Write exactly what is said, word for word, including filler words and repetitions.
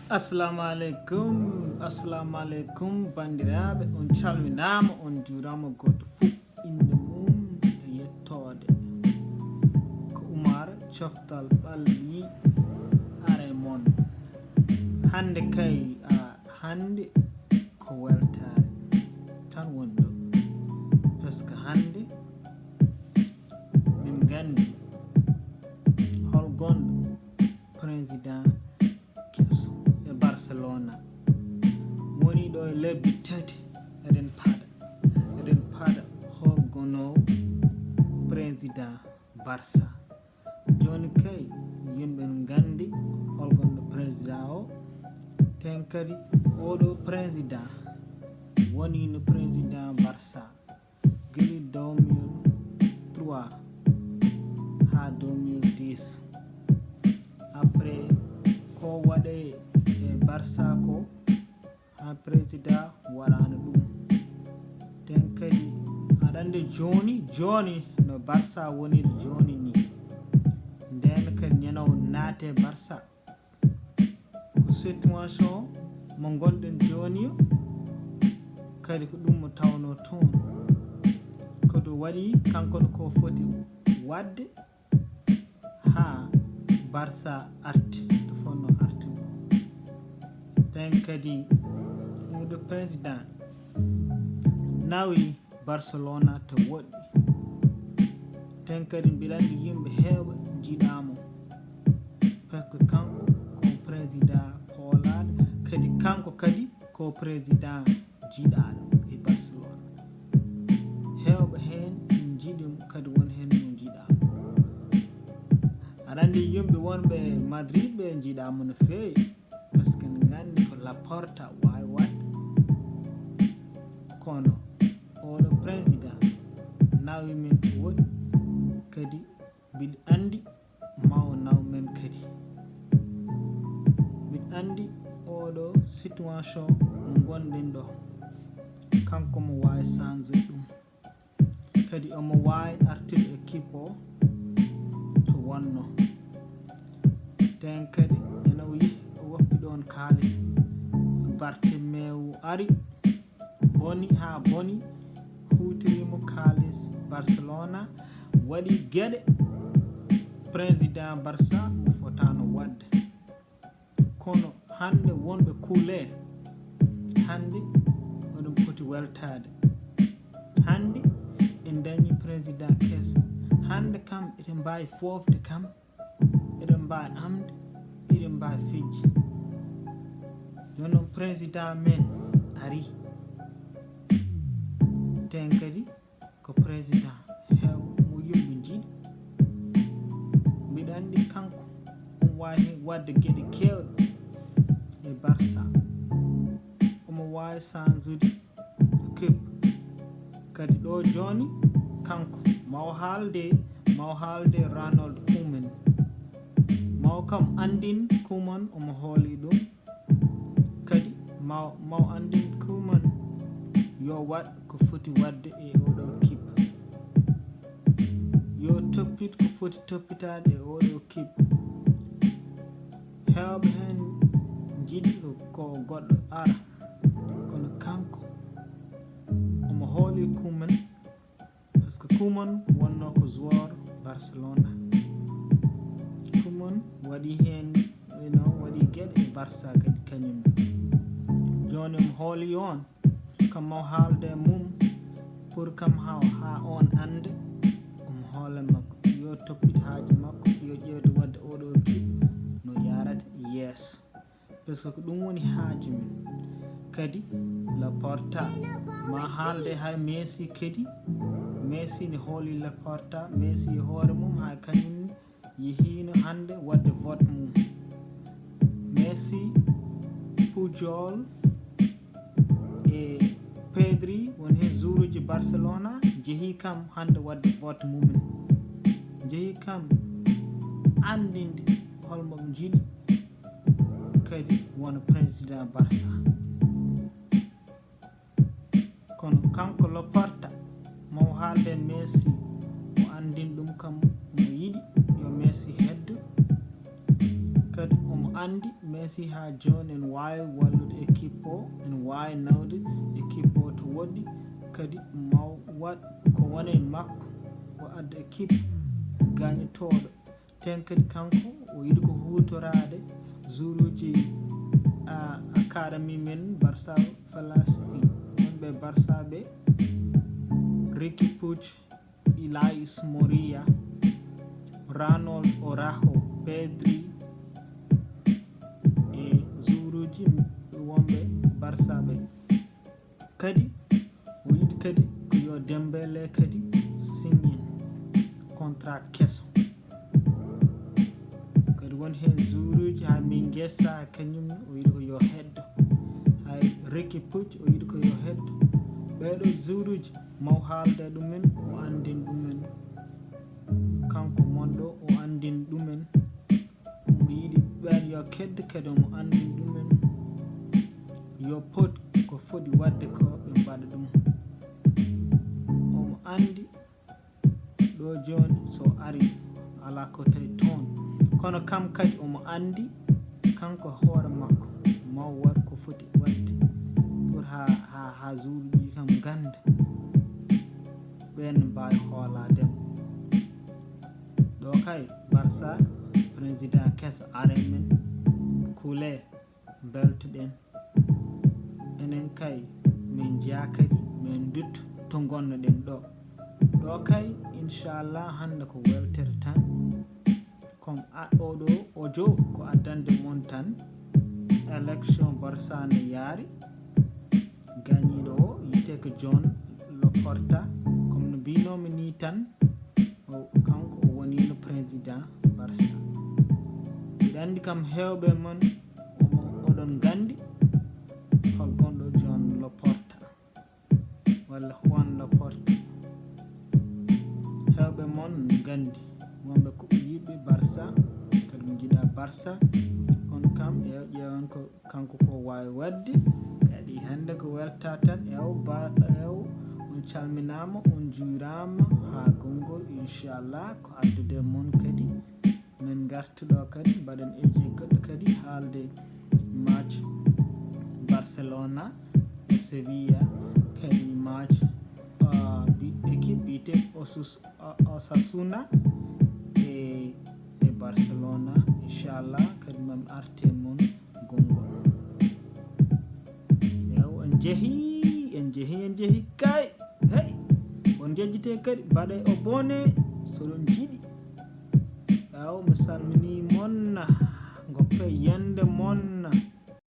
Assalamu aleykum, assalamu aleykum, banndiraaɓe, on calminaama, on njuuraama, gooto fof innde mum e yettoode. Ko Umar, coftal ɓalli, are mon. Hannde kay, a, hannde ko weltaare tan woni ɗo. Parce que hannde min nganndi hol gonɗo président keso e Barcelona. Woni ɗo e lebbi tati, eɗen paɗa, eɗen paɗa hol gonoowo président Barça. Jooni kay, yimɓe ne nganndi hol gonɗo président o. Ten kadi, oɗo président woniino président Barça gila deux mille trois haa deux mille dix. Après, ko waɗe e Barça ko, haa président waɗaano ɗum. Ten kadi, aɗa anndi jooni, jooni no Barça woniri jooni ni. Ndeen kadi ñande o naate Barça. Ko situation mo ngonɗen jooni o, kadi ko ɗum mo tawnoo toon. Ko ɗum waɗi kanko ne ko foti waɗde haa Barça arti to fotnoo artude. Ten kadi, oɗo président nawi Barcelona to woɗɗi. Ten kadi mbiɗa anndi yimɓe heewɓe njiɗaa mo. Parce que kanko ko président koolaaɗo, kadi kanko kadi ko président jiɗaaɗo e Barcelona. Heewɓe heen njiɗi mo, kadi won heen no njiɗaa mo. Aɗa anndi yimɓe wonɓe Madrid ɓe njiɗaa mo no feewi, parce que ne nganndi ko Laporta waawi waɗde. Kono oɗo président nawi min ko woɗɗi, kadi mbiɗa anndi ma o naw men kadi. Mbiɗa anndi oɗo situation mo ngonɗen ɗo, kanko mo waawi changé ɗum. Kadi omo waawi artude équipe o to wonno. Ten kadi ene o yehi, o woppi ɗoon kaalis. Bartomeu ari, boni haa boni, huutiri mo kaalis Barcelona, waɗi geɗe président Barça mo fotaano waɗde. Kono hannde wonɓe kuule, hannde oɗon poti weltaade. Hannde en dañi président keso. Hannde kam eɗen mbaawi foofde kam, eɗen mbaawi amde, eɗen mbaawi fijji. Jooni noon président men ari. Ten kadi ko président heewɓe mo yimɓe njiɗi. Mbiɗa anndi kanko omo waawi waɗde geɗe keewɗe e Barça. Omo waawi sansude équipe. Kadi ɗo jooni kanko ma o haalde, ma o haalde Ronald Koeman. Ma o kam anndin Koeman omo hooli ɗum. Kadi ma, ma o anndin Koeman yo waɗ ko foti waɗde e oɗo équipe. Yo toppit ko foti toppitaade e oɗo équipe. Heewɓe heen njiɗi ko, ko goɗɗo ara, kono kanko omo hooli Koeman. Parce que Koeman wonno ko joueur Barcelona. Koeman waɗi heen, you know, waɗi geɗe e Barça kadi kañum. Jooni omo hooli on, kam ma o haalde e mum, pour kam ha, ha on annde, omo hoole makko. Yo toppit haaji makko, yo ƴeewde waɗde oɗo équipe no yaarata yeeso. Parce que ko ɗum woni haaju men. Kadi Laporta ma haalde hay Messi kadi. Messi ne hooli Laporta, Messi e hoore mum hay kañum ne yehiino hannde waɗde vote mum. Messi, Puyol e Pedri woni heen joueuruuji Barcelona njehi kam hannde waɗde vote mumen. Njehi kam anndinde holmo ɓe njiɗi kadi wona président Barça. Kono kanko Laporta, ma o haalde Messi, o anndin ɗum kam omo yiɗi yo Messi heddo. Kadi omo Anndi Messi haa jooni en waawi wallude équipe o, en waawi nawde équipe o to woɗɗi, kadi maw waɗ ko woni e makko, o adda équipe gañotooɗo. Ten kadi kanko o yiɗi ko huutoraade joueuruuji, a, académie men Barça Philosophie, wonɓe Barça ɓe, Riqui Puig, Ilais Moreira, Ronald Araujo, Pedri e joueuruuji wonɓe Barça ɓe. Kadi o yiɗi kadi ko yo Dembélé kadi signin contrat keso. Kadi won heen joueuruuji, haa Mingueza kañum o yiɗi ko yo heddo. Hay Riqui Puig o yiɗi ko yo heddo. Ɓeeɗo joueuruuji maw haalde ɗumen, o anndin ɗumen. Kanko mon ɗo o anndin ɗumen. Omo yiɗi ɓeen yo kedde, kadi omo anndin ɗumen. Yo pot ko foti waɗde ko ɓe mbaɗa ɗum. Omo anndi ɗo jooni so ari alaa ko tawi toon. Kono kam kadi omo anndi kanko hoore makko maw waɗ ko foti waɗde pour haa, haa, haa joueuruuji kam ngannda ɓeen mbaawi hoolaade mo. Ɗo kay Barça, président keso are men, kulee, mbeltoɗen. Enen kay min njiya kadi, min ndutto to ngonnoɗen ɗo. Ɗo kay, inchallah, hannde ko weltere tan. Comme a-, oɗo audio ko addande mon tan, élection Barça no yaari, gañiiɗo o yiyetee ko Joan Laporta, comme no mbinoomi ni tan, o, kanko o woniino président Barça. Mbiɗa anndi kam heewɓe mon omo, oɗon nganndi hol gonɗo Joan Laporta walla Juan Laporta. Heewɓe mon nganndi, wonɓe ko yiɗɓe Barça, kadi mo njiɗa Barça, on kam e ƴeewan ko kanko ko waawi waɗde. Kadi hannde ko welta tan, ew ba, ew, on calminaama, on njuuraama haa konngol, inchallah, ko addude mon kadi. Min ngartuɗo kadi, mbaɗen eji goɗɗo kadi, haalde match Barcelona e Sevilla, kadi match, ah, bi-, équipe biyetee Osus-, ah, Osasuna e, e Barcelona, inchallah, kadi mam arte mon gonngol. Ew, en njehi, en njehi, en njehi kay. Hey! On njejjitee kadi, mbaɗee abonné so ɗon njiɗi. Ew, mi salminii mon, ngoppe yende mon.